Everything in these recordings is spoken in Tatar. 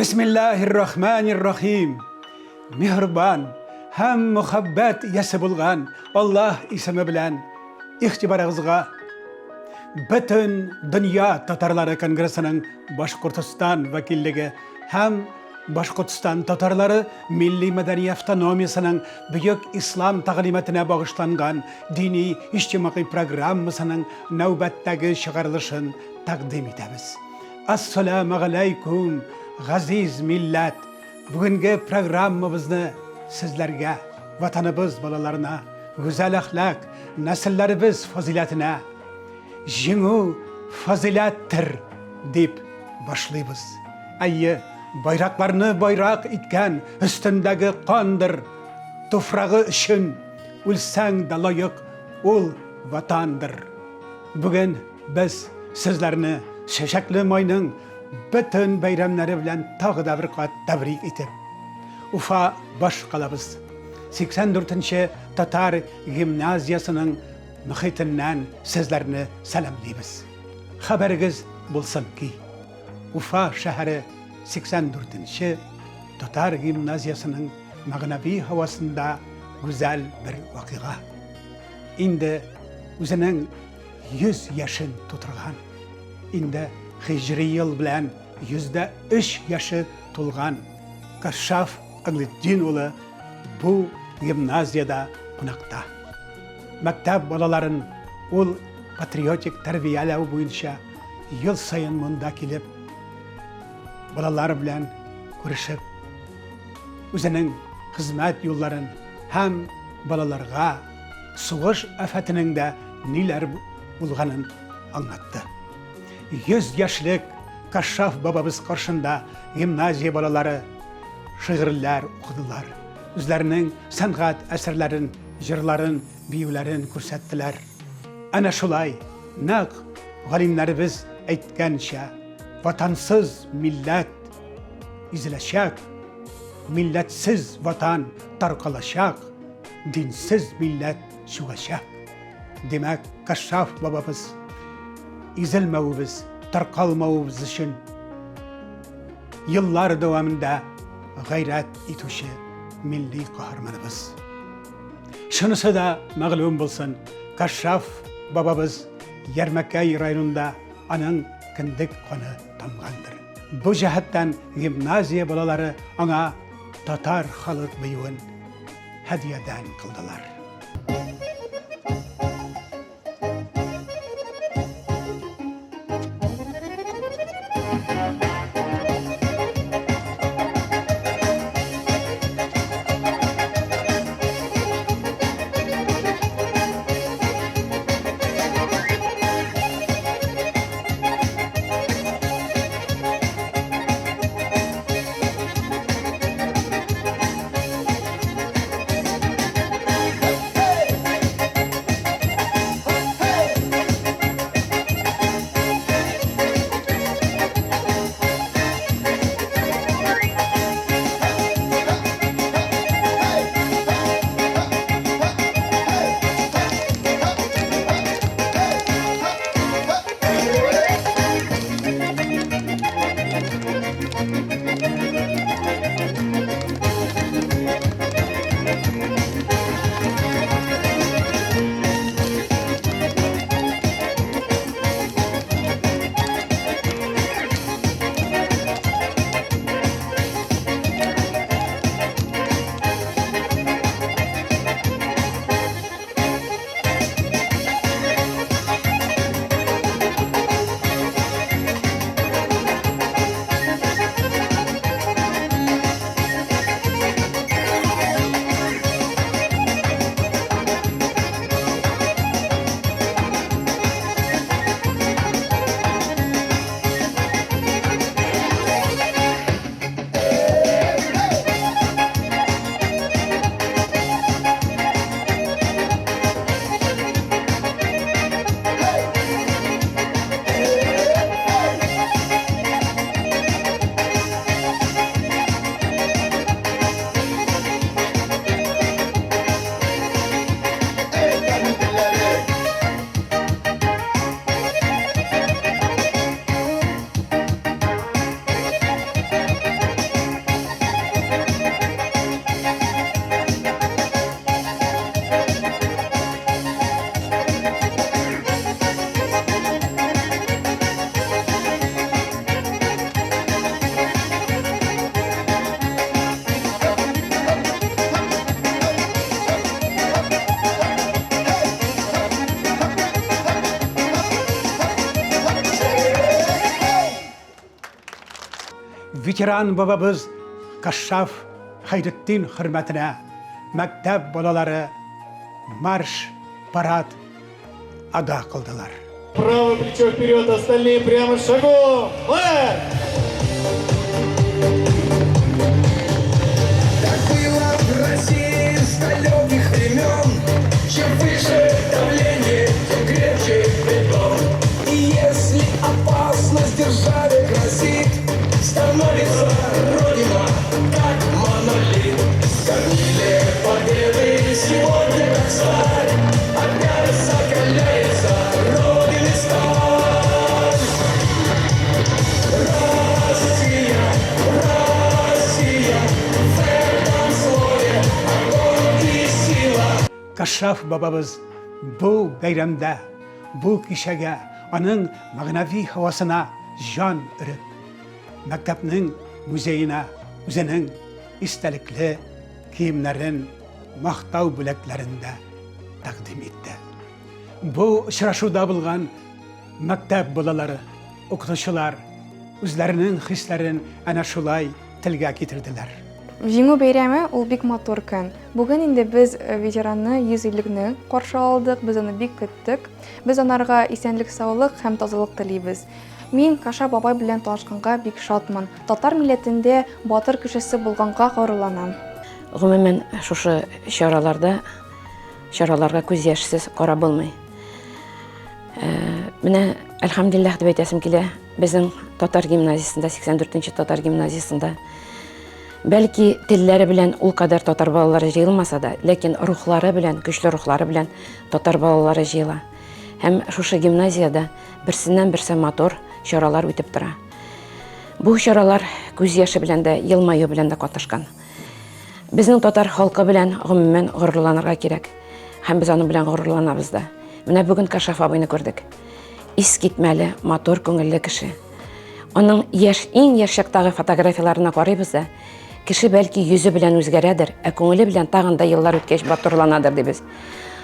Бисмиллаһир-рахманир-рахим. Миһербан һәм мөхәббәт иясе булган Аллаһ исеме белән игътибарыгызга Бөтен дөнья татарлары конгрессының Башкортостан вәкиллеге һәм Башкортстан татарлары милли-мәдәни автономиясенең бөек ислам тәгълиматына багышланган дини иҗтимагый программасының нәүбәттәге чыгарылышын тәкъдим итәбез. Ассалямәгаләйкүм, газиз милләт! Бүгенге программабызны сезләргә, Ватаныбыз балаларына, гүзәл әхлак, нәселләребез фазыйләтенә, Җиңү фазыйләттер, дип башлыйбыз. Әйе, байракларны байрак иткән өстендәге кандыр, туфрагы өчен үлсәң дә лаек ул Ватандыр. Бүген без сезләрне чәчәкле майның бөтен бәйрәмнәре белән тагы да бер кат тәбрик итеп, Уфа баш калабыз 84 нче татар гимназиясенең мөхитеннән сезләрне сәламлибез. Хәбәрегез булсын ки, Уфа шәһәре 84 нче татар гимназиясенең мәгънәви һавасында гүзәл бер вакыйга. Инде үзенең 100 яшен тутырган. Инде хиҗри ел белән 103 яше тулган Кашшаф Аглетдин улы бу гимназиядә кунакта. Мәктәп балаларын ул патриотик тәрбияләү буенча ел саен монда килеп, балалар белән күрешеп, үзенең хезмәт юлларын һәм балаларга сугыш афәтенең дә ниләр булганын аңлатты. 100 яшьлек Кашшаф бабабыз каршында гимназия балалары шигырьләр укыдылар. Үзләренең сәнгать әсәрләрен, җырларын, биюләрен күрсәттеләр. Әнә шулай, нәкъ галимнәребез әйткәнчә, ватансыз милләт изеләчәк, милләтсез ватан таркалачак, динсез милләт чүгәчәк. Димәк, Кашшаф бабабыз изелмәвебез, таркалмавыбыз өчен еллар дәвамында гайрәт итүче милли каһарманыбыз. Шунысы да мәгълүм булсын, Кашшаф бабабыз Ярмәкәй районында аның кендек каны тамгандыр. Бу җәһәттән гимназия балалары аңа татар халык биюен һәдиядән кылдылар. Ветеран бабабыз Кашшаф Хәйретдин хөрмәтенә мәктәп балалары марш, парад ада кылдылар. Правое плечо вперед, остальные прямо шагом. Марш! Так было в России с далеких времен. Чем выше давление, тем крепче бетон. И если опасность державе грозит, становится Родина как монолит. Кормили победы сегодня как царь, опять закаляется Родины сталь. Россия, Россия, в этом слове огонь и сила. Кашаф бабабыз бу бәйрәмдә, бу кичәгә, аның мәгънәви һавасына җан өреп, мәктәпнең музеена үзенең истәлекле киемнәрен, мактау бүләкләрен дә тәкъдим итте. Бу очрашуда булган мәктәп балалары, укытучылар үзләренең хисләрен әнә шулай телгә китерделәр. Җиңү бәйрәме ул бик матур көн. Бүген инде без э, ветеранны 100 еллыкны каршы алдык, без аны бик көттек. Без анарга исәнлек-саулык һәм тазалык телибез. Мин Каша бабай белән танышканга бик шатмын. Татар милләтендә батыр кешесе булганга горурланам. Гомумән, шушы чараларда чараларга күз яшьсез карап булмый. Э, менә әлхәмдулиллаһ дип әйтәсем килә. Безнең татар гимназиясендә, 84 нче татар гимназиясендә бәлки телләре белән ул кадәр татар балалары җыелмаса да, ләкин рухлары белән, көчле рухлары белән татар балалары җыела. Һәм шушы гимназиядә берсеннән-берсе матур чаралар үтеп тора. Бу чаралар күз яше белән дә, елмаю белән дә катнашкан. Безнең татар халкы белән гомумән горурланырга кирәк. Һәм без аның белән горурланабыз да. Менә бүген Кашаф абыйны күрдек. Искитмәле, матур күңелле кеше. Аның яшь, иң яшь чактагы фотографияләренә карыйбыз да, кеше бәлки йөзе белән үзгәрәдер, ә күңеле белән тагын да еллар үткәч батырланадыр дибез.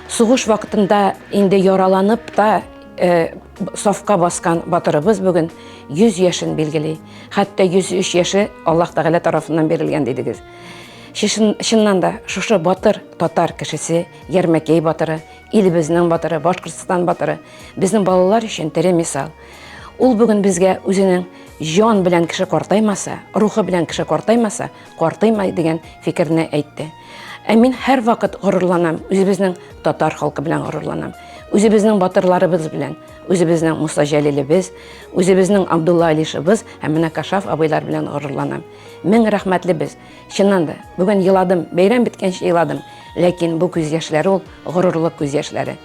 Сугыш вакытында инде яраланып та э, сафка баскан батырыбыз бүген 100 яшен билгели. Хәтта 103 яше Аллаһ Тәгалә тарафыннан бирелгән дидегез. Чыннан да шушы батыр татар кешесе, Ярмәкәй батыры, илебезнең батыры, Башкортстан батыры, безнең балалар өчен тере мисал. Ул бүген безгә үзенең җан белән кеше картаймаса, рухы белән кеше картаймаса, картаймай дигән фикерне әйтте. Ә мин һәрвакыт горурланам, үзебезнең татар халкы белән горурланам. Үзебезнең батырларыбыз белән, үзебезнең Муса Җәлилебез, үзебезнең Абдулла Алишыбыз һәм менә Кашаф абыйлар белән горурланам. Мең рәхмәтле без. Чыннан да, бүген еладым, бәйрәм беткәнче еладым. Ләкин бу күз яшьләре ул горурлык күз яшьләре.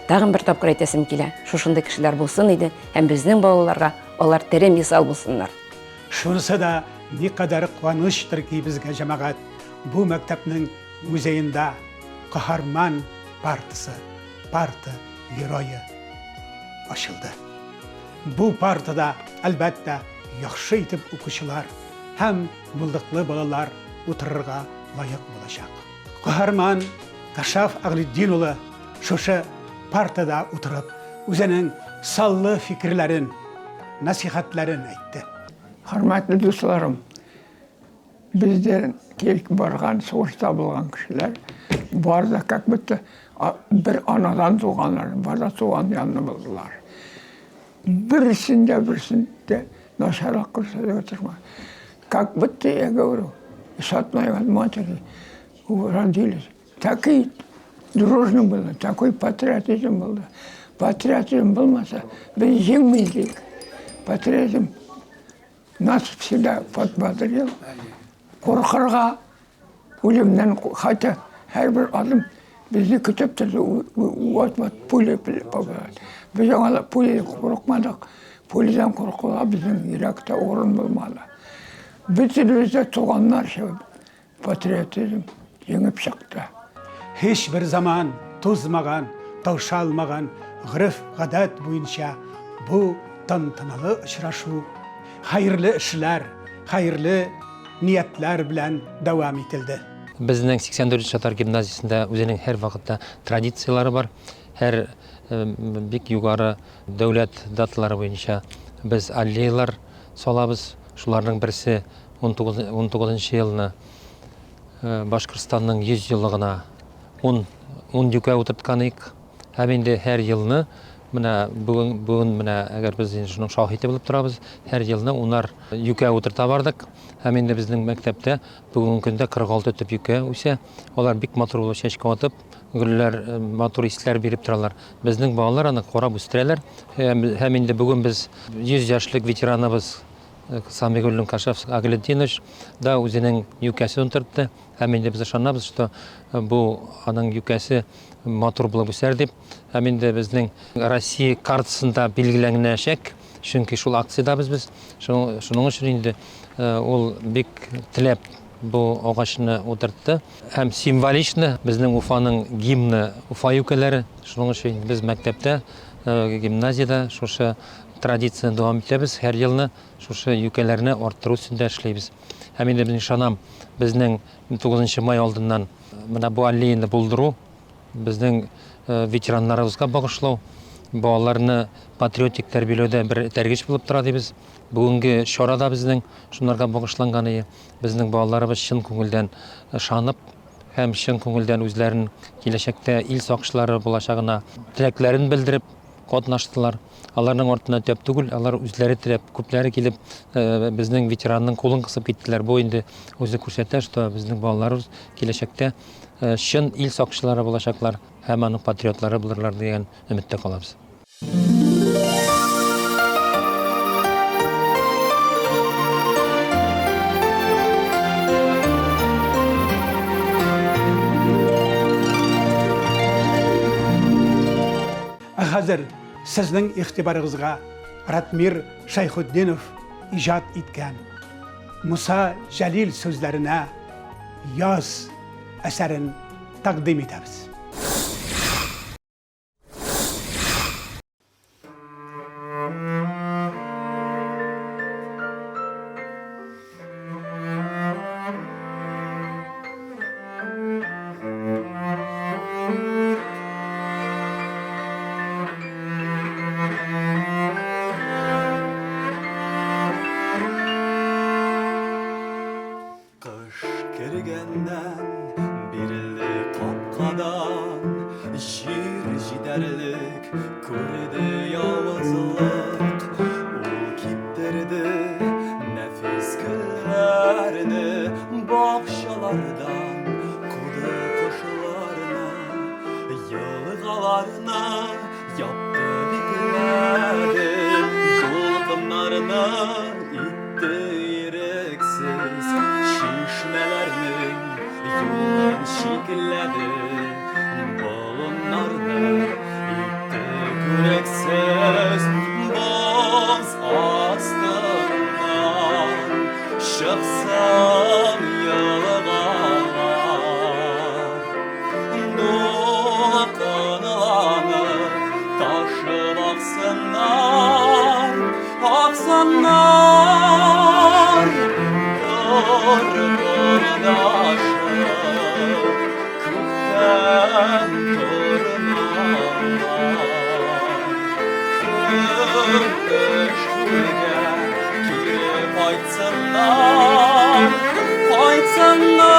Тагын бер тапкыр әйтәсем килә, шушындый кешеләр булсын иде һәм безнең балаларга алар тере мисал булсыннар. Шунысы да никадәр куанычтыр ки безгә, җәмәгать, бу мәктәпнең музеенда Каһарман партасы, парта герое ачылды. Бу партада, әлбәттә, яхшы итеп укучылар һәм булдыклы балалар утырырга лаек булачак. Каһарман Кашаф Әгълетдин улы шушы партада утырып, үзенең саллы фикерләрен, нәсыйхәтләрен әйтте. Хөрмәтле дусларым, бездән килеп барган, сугышта булган кешеләр бар да как будто бер анадан туганнар, бар да туган янны булдылар. Берсен дә берсен дә начаррак күрсәтергә тырышма. Как будто, я говорю, с одной матери родились. Такие дружно было, такой патриотизм был. Патриотизм булмаса, без җиңмидек. Патриотизм нас всегда подбодрил. Куркырга үлемнән, хотя һәрбер адым безне көтеп торды, вот-вот пуля попадет. Без аңа пуля курыкмадык. Пулядан куркуга безнең йөрәктә урын булмады. Бөтенебез дә туганнарча патриотизм җиңеп чыкты. Һичбер заман тузмаган, таушалмаган гореф-гадәт буенча бу тантаналы очрашу хәерле эшләр, хәерле ниятләр белән дәвам ителде. Безнең 84 нче татар гимназиясендә үзенең һәрвакытта традицияләре бар. Һәр бик югары дәүләт даталары буенча без аллеялар салабыз. Шуларның берсе 19 19 елны Башкортстанның 100 еллыгына 10 10 юкә утырткан идек. Һәм инде һәр елны менә бүген бүген менә әгәр без инде шуның шаһиты булып торабыз, һәр елны унар юкә утырта бардык. Һәм инде безнең мәктәптә бүгенге көндә 46 төп юкә үсә. Алар бик матур булып чәчкә атып, гөлләр, матур исләр биреп торалар. Безнең балалар аны карап үстерәләр. Һәм инде бүген без 100 яшьлек ветераныбыз Самигуллин Кашаф Аглетдинович да үзенең юкәсен утыртты. Һәм инде без ышанабыз, что бу аның юкәсе матур булып үсәр дип. Һәм инде безнең Россия картасында билгеләнәчәк, чөнки шул акциядә без. Шуның өчен инде ул бик теләп бу агачны утыртты. Һәм символично безнең Уфаның гимны Уфа юкәләре. Шуның өчен без мәктәптә, гимназиядә шушы традицияне дәвам итәбез. Һәр елны шушы юкәләрне арттыру өстендә эшлибез. Һәм инде мин ышанам, безнең 9 май алдыннан менә бу аллеяны булдыру, безнең ветераннарыбызга багышлау, балаларны патриотик тәрбияләүдә бер этәргеч булып тора дибез. Бүгенге чара да безнең шунарга багышланган иде. Безнең балаларыбыз чын күңелдән ышанып һәм чын күңелдән үзләрен киләчәктә ил сакчылары булачагына теләкләрен белдереп катнаштылар. Аларның артыннан төяп түгел, алар үзләре теләп, күпләре килеп, безнең ветеранның кулын кысып киттеләр. Бу инде үзе күрсәтә, что безнең балаларыбыз киләчәктә чын ил сакчылары булачаклар һәм аның патриотлары булырлар дигән өметтә калабыз. Ә хәзер сезнең игътибарыгызга Ратмир Шәйхетдинов иҗат иткән Муса Җәлил сүзләренә Яз әсәрен тәкъдим итәбез. Кыш кергәннән бирле капкадан җир җитәрлек күрде явызлык. Ул киптерде нәфис гөлләрне бакчалардан куды кошларны, елгаларны япты бикләде, дулкыннарны итте ирексез, чишмәләрнең юлын чикләде, болыннарны итте күрексез. Боз астыннан чыксын елгалар, дулкынланып ташып аксыннар, аксыннар, дырдырдашып күктән торналар. Көмеш күлгә кире кайтсыннар, кайтсыннар.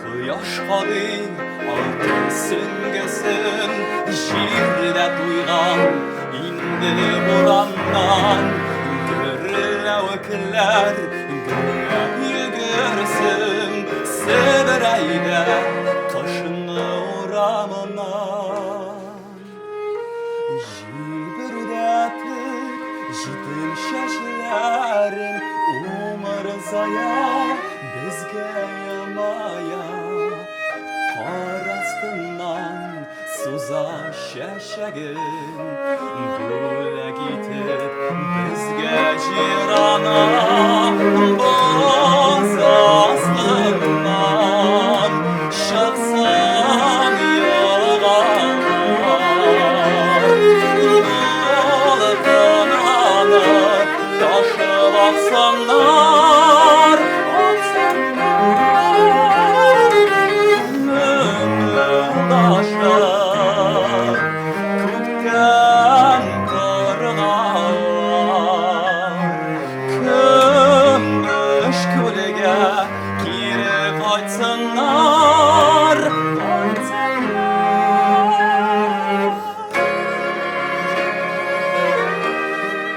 Кояш кадый алтын сөңгесен, җирдә туйган инде бураннан. Гөрләвекләр гөрләп йөгерсен, Себер әйдә кышны урамыннан. Җилбердәтеп җитен чәчләрен умырзая безгә елмая. Кар астыннан суза чәчәген, бүләк итеп безгә җир-ана. Боз астыннан чыксын. Кайтсыннар, Моңлашып күктән торгалар, Көмеш күлгә кире кайтсыннар,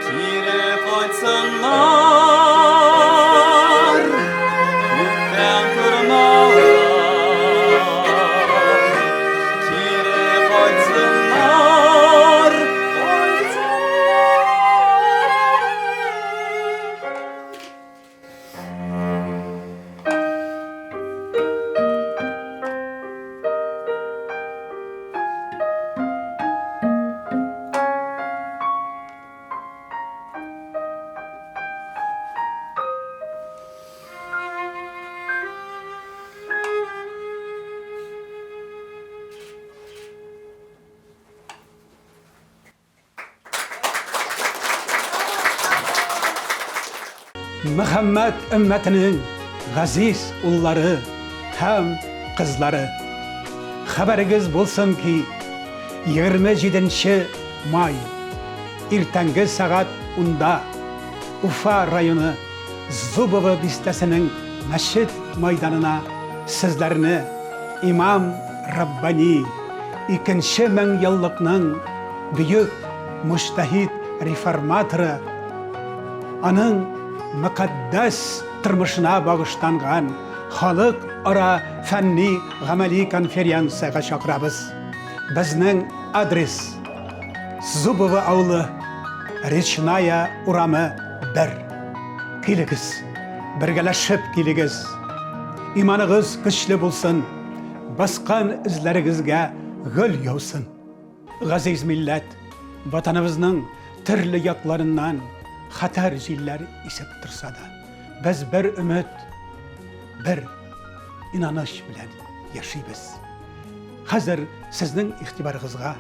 Кире кайтсыннар, күктән торналар. Кире кайтсыннар, кайтсыннар. Мөхәммәд өммәтенең газиз уллары һәм кызлары! Хәбәрегез булсын ки, 27 май, иртәнге сәгать унда Уфа районы Зубово бистәсенең мәчет майданына сезләрне имам Раббани, икенче меңьеллыкның бөек мөҗтәһид реформаторы, аның мөкатдәс тормышына багышланган халыкара фәнни-гамәли конференциягә чакырабыз. Безнең адрес, Зубово авылы, Речная урамы, 1. Килегез, бергәләшеп килегез. Иманыгыз көчле булсын, баскан эзләрегезгә гөл яусын. Газиз милләт, Ватаныбызның төрле якларыннан хәтәр җилләр исеп торса да, без бер өмет, бер инаныч белән яшибез. Хәзер сезнең игътибарыгызга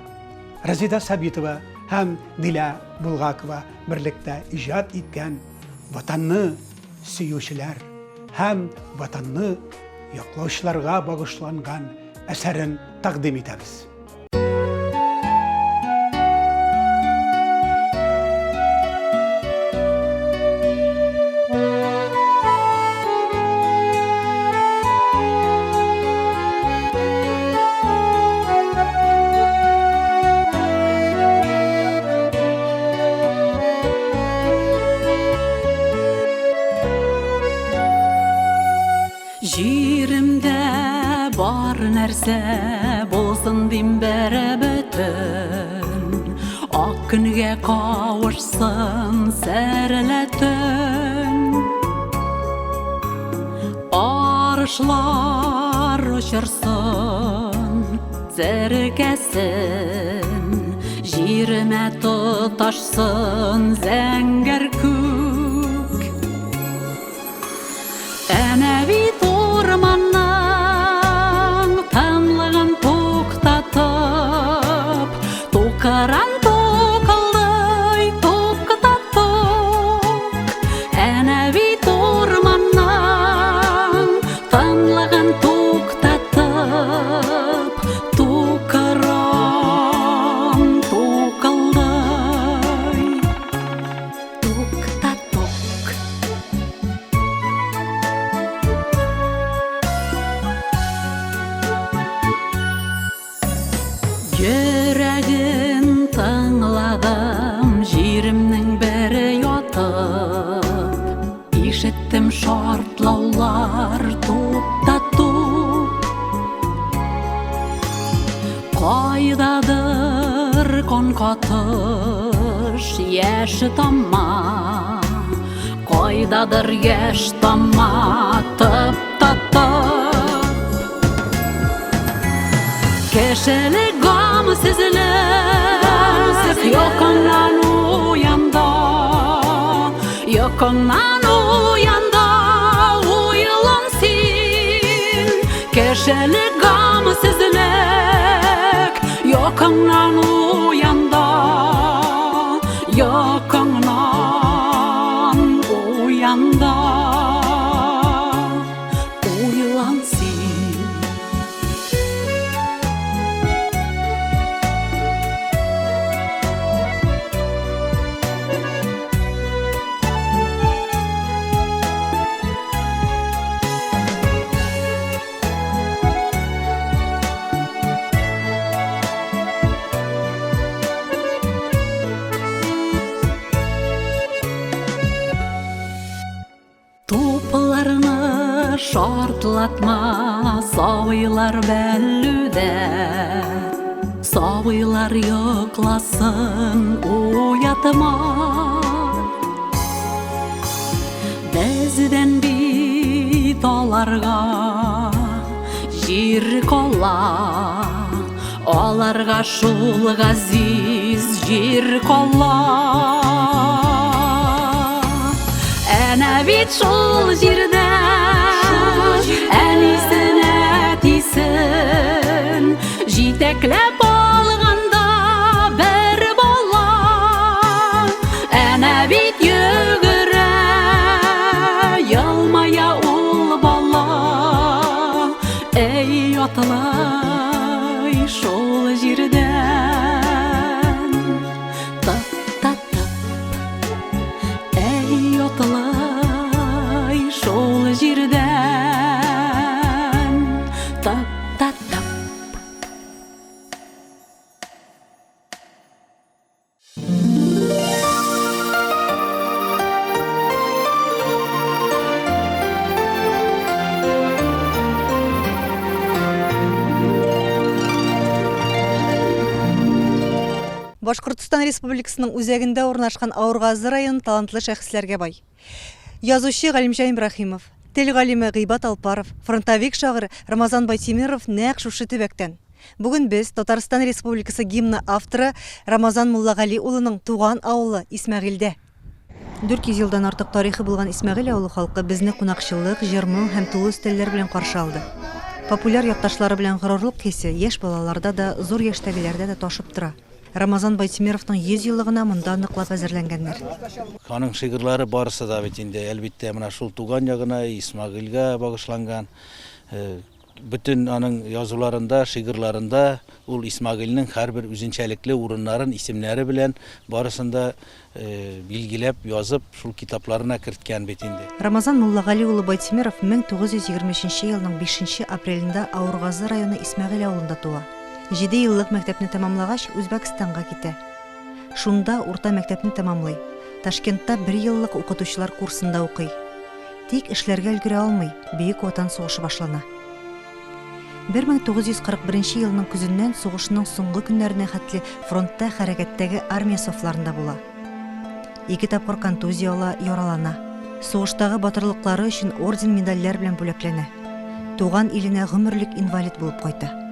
Резеда Сабитова һәм Дилә Булгакова берлектә иҗат иткән Ватанны сөючеләр һәм Ватанны яклаучыларга багышланган әсәрен тәкъдим итәбез. Җиремдә бар нәрсә булсын дим бәрә бөтен. Ак көнгә кавышсын сәрле төн. Арышлар очырсын зәркәсен, җиремә тоташсын зәңгәр күк. Әнә бит урманның тынлыгын туктатып, тукыран тукылдый, туктатып. Әнә бит урманның тынлыгын туктатып, тукыран тукылдый, туктатук. Йөрәген тыңладым, җиремнең бере ятып. Ишеттем шартлаулар, туп та туп. Кайдадыр кан катыш яшь тама, Кайдадыр яшь тама, тып та тып. Кешелек гамсезлек йокыңнан уянда, Йокыңнан уянда, уйлан син. Кешелек гамсезлек йокыңнан уянда, Йокыңнан уянда. Шартлатма, сабыйлар бәллүдә. Сабыйлар йокласын, уятма. Бездән бит аларга җир кала. Аларга шул газиз җир кала. Әнә бит шул җирдә әнисен, әтисен җитәкләп алганда бер бала. Әнә бит йөгерә, елмая ул бала. Әй, атлай шул җирдән. Тып та тып. Әй, атлай шул җирдән. Тып та тып. Башкортстан Республикасының үзәгендә урнашкан Авыргазы районы талантлы шәхесләргә бай. Язучы Галимҗан Ибраһимов, тел галиме Гыйбат Алпаров, фронтовик шагыйрь Рамазан Байтимиров нәкъ шушы төбәктән. Бүген без Татарстан Республикасы гимны авторы Рамазан Муллагали улының туган авылы Исмәгыйльдә. 400 елдан артык тарихы булган Исмәгыйль авылы халкы безне кунакчыллык, җыр-моң һәм тулы өстәлләр белән каршы алды. Популяр якташлары белән горурлык хисе яшь балаларда да, зур яшьтәгеләрдә дә ташып тора. Рамазан Байтимеровның 100 еллыгына монда ныклап әзерләнгәннәр. Аның шигырьләре барысы да бит инде, әлбиттә, менә шул туган ягына, Исмәгыйльгә багышланган. Бөтен аның язуларында, шигырьләрендә ул Исмәгыйльнең һәрбер үзенчәлекле урыннарын исемнәре белән барысын да билгеләп, язып, шул китапларына керткән бит инде. Рамазан Муллагали улы Байтимеров 1923 елның 5 нче апрелендә Авыргазы районы Исмәгыйль авылында туа. Җиде еллык мәктәпне тәмамлагач, Үзбәкстанга китә. Шунда урта мәктәпне тәмамлый. Ташкентта бер еллык укытучылар курсында укый. Тик эшләргә өлгерә алмый, Бөек Ватан сугышы башлана. 1941 елның көзеннән сугышның соңгы көннәренә хәтле фронтта хәрәкәттәге армия сафларында була. Ике тапкыр контузия ала, яралана. Сугыштагы батырлыклары өчен орден-медальләр белән бүләкләнә. Туган иленә гомерлек инвалид булып кайта.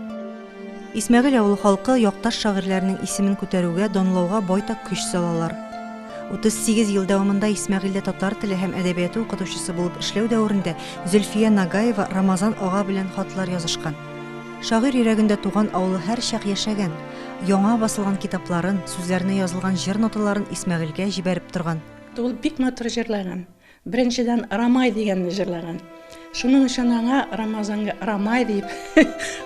Исмәгыйль авылы халкы якташ шагыйрьләренең исемен күтәрүгә, данлауга байтак көч салалар. 38 ел дәвамында Исмәгыйльдә татар теле һәм әдәбияты укытучысы булып эшләү дәверендә Зөлфия Нагаева Рамазан ага белән хатлар язышкан. Шагыйрь йөрәгендә туган авылы һәрчак яшәгән. Яңа басылган китапларын, сүзләренә язылган җыр ноталарын Исмәгыйльгә җибәреп торган. Ул бик матур җырлаган. Беренчедән, Рамай дигәнне җырлаган. Шуның өчен аңа Рамазанга Рамай дип,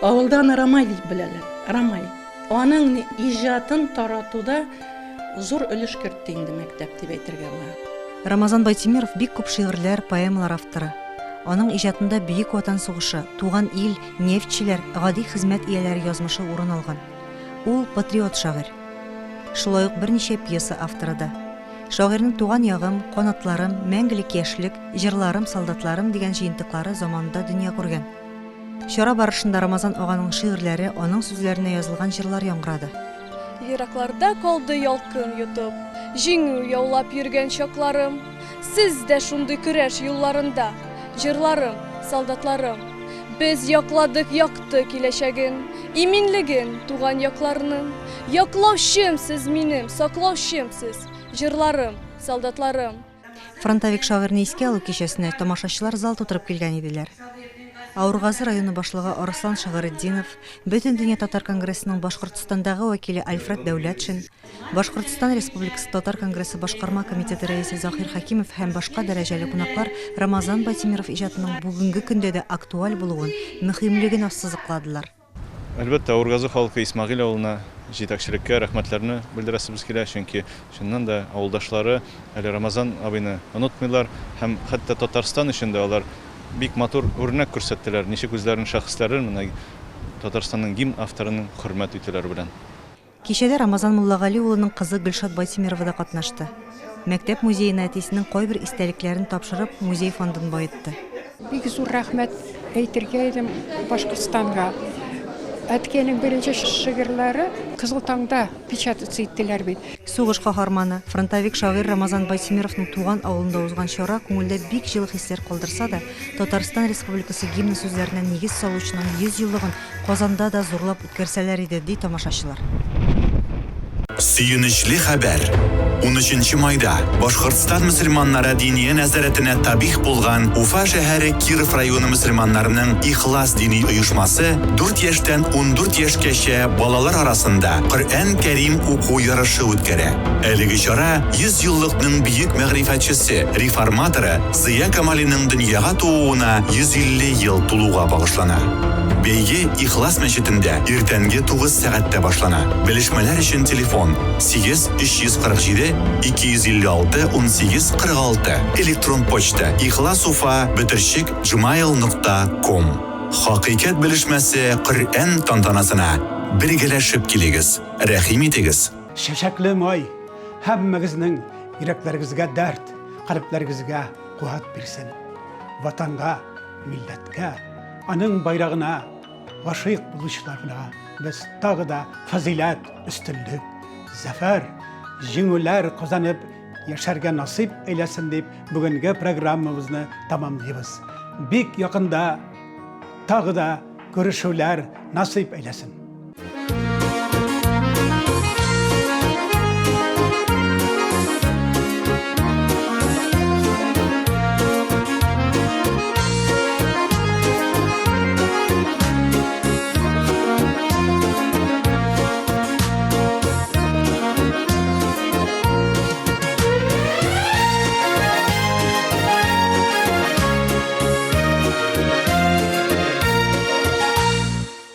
авылда аны Рамай дип беләләр. Рамай. Аның иҗатын таратуда зур өлеш кертте инде мәктәп дип әйтергә була. Рамазан Байтимеров бик күп шигырьләр, поэмалар авторы. Аның иҗатында Бөек Ватан сугышы, туган ил, нефтьчеләр, гади хезмәт ияләре язмышы урын алган. Ул, патриот шагыйрь. Шулай ук берничә пьеса авторы да. Шагыйрьнең Туган ягым, Канатларым, Мәңгелек яшьлек, Җырларым, солдатларым дигән җыентыклары заманында дөнья күргән. Чара барышында Рамазан аганың шигырьләре, аның сүзләренә язылган җырлар яңгырады. Еракларда калды ялкын йотып, Җиңү яулап йөргән чакларым. Сез дә шундый көрәш юлларында, Җырларым, солдатларым. Без якладык якты киләчәген, Иминлеген туган якларның. Яклаучым сез минем, саклаучым сез, Җырларым, солдатларым. Фронтовик шагыйрьне искә алу кичәсенә тамашачылар зал тутырып килгән иделәр. Авыргазы районы башлыгы Арыслан Шагыретдинов, Бөтендөнья татар конгрессының Башкортстандагы вәкиле Альфред Дәүләтшин, Башкортстан Республикасы татар конгрессы башкарма комитеты рәисе Заһир Хәкимов һәм башка дәрәҗәле кунаклар Рамазан Байтимеров иҗатының бүгенге көндә дә актуаль булуын, мөһимлеген ассызыкладылар. Әлбәттә, Авыргазы халкы Исмәгыйль авылына, җитәкчелеккә рәхмәтләрне белдерәсебез килә, чөнки, чыннан да, авылдашлары әле Рамазан абыйны онытмыйлар һәм хәтта Татарстан өчен дә алар бик матур үрнәк күрсәттеләр, ничек үзләренең шәхесләрен, менә Татарстанның гимн авторының хөрмәт итүләре белән. Кичәдә Рамазан Муллагали улының кызы Гөлшат Байтимерова да катнашты. Мәктәп музеена әтисенең кайбер истәлекләрен тапшырып, музей фондын баетты. Бик зур рәхмәт әйтергә идем Башкортстанга. Әткәйнең беренче шигырьләре Кызыл таңда печататься иттеләр бит. Сугыш каһарманы, фронтовик шагыйрь Рамазан Байтимеровның туган авылында узган чара күңелдә бик җылы хисләр калдырса да, Татарстан Республикасы гимны сүзләренә нигез салучының 100 еллыгын Казанда да зурлап үткәрсәләр иде, ди тамашачылар. Сөенечле хәбәр! Унөченче майда Башкортстан мөселманнары Диния нәзарәтенә табигъ булган Уфа шәһәре Киров районы мөселманнарының Ихлас дини оешмасы дүрт яшьтән 14 яшькәчә балалар арасында Коръән Кәрим уку ярышы үткәрә. Әлеге чара 100 еллыкның бөек мәгърифәтчесе, реформаторы Зыя Камалиның дөньяга тууына 150 ел тулуга багышлана. Бәйге Ихлас мәчетендә иртәнге 9 сәгатьтә башлана. Белешмәләр өчен телефон, 8 347 256 18 46, электрон почта, ихласуфа бөтерчек gmail нокта ком. Хакыйкать белешмәсе Коръән тантанасына бергәләшеп килегез, рәхим итегез! Чәчәкле май һәммәгезнең йөрәкләрегезгә дәрт, калебләрегезгә куәт бирсен. Ватанга, милләткә, аның байрагына гашыйк булучыларына без тагы да фазыйләт, өстенлек, зәфәр, җиңүләр казанып яшәргә насыйп әйләсен дип бүгенге программабызны тәмамлыйбыз. Бик якында тагы да күрешүләр насыйп әйләсен.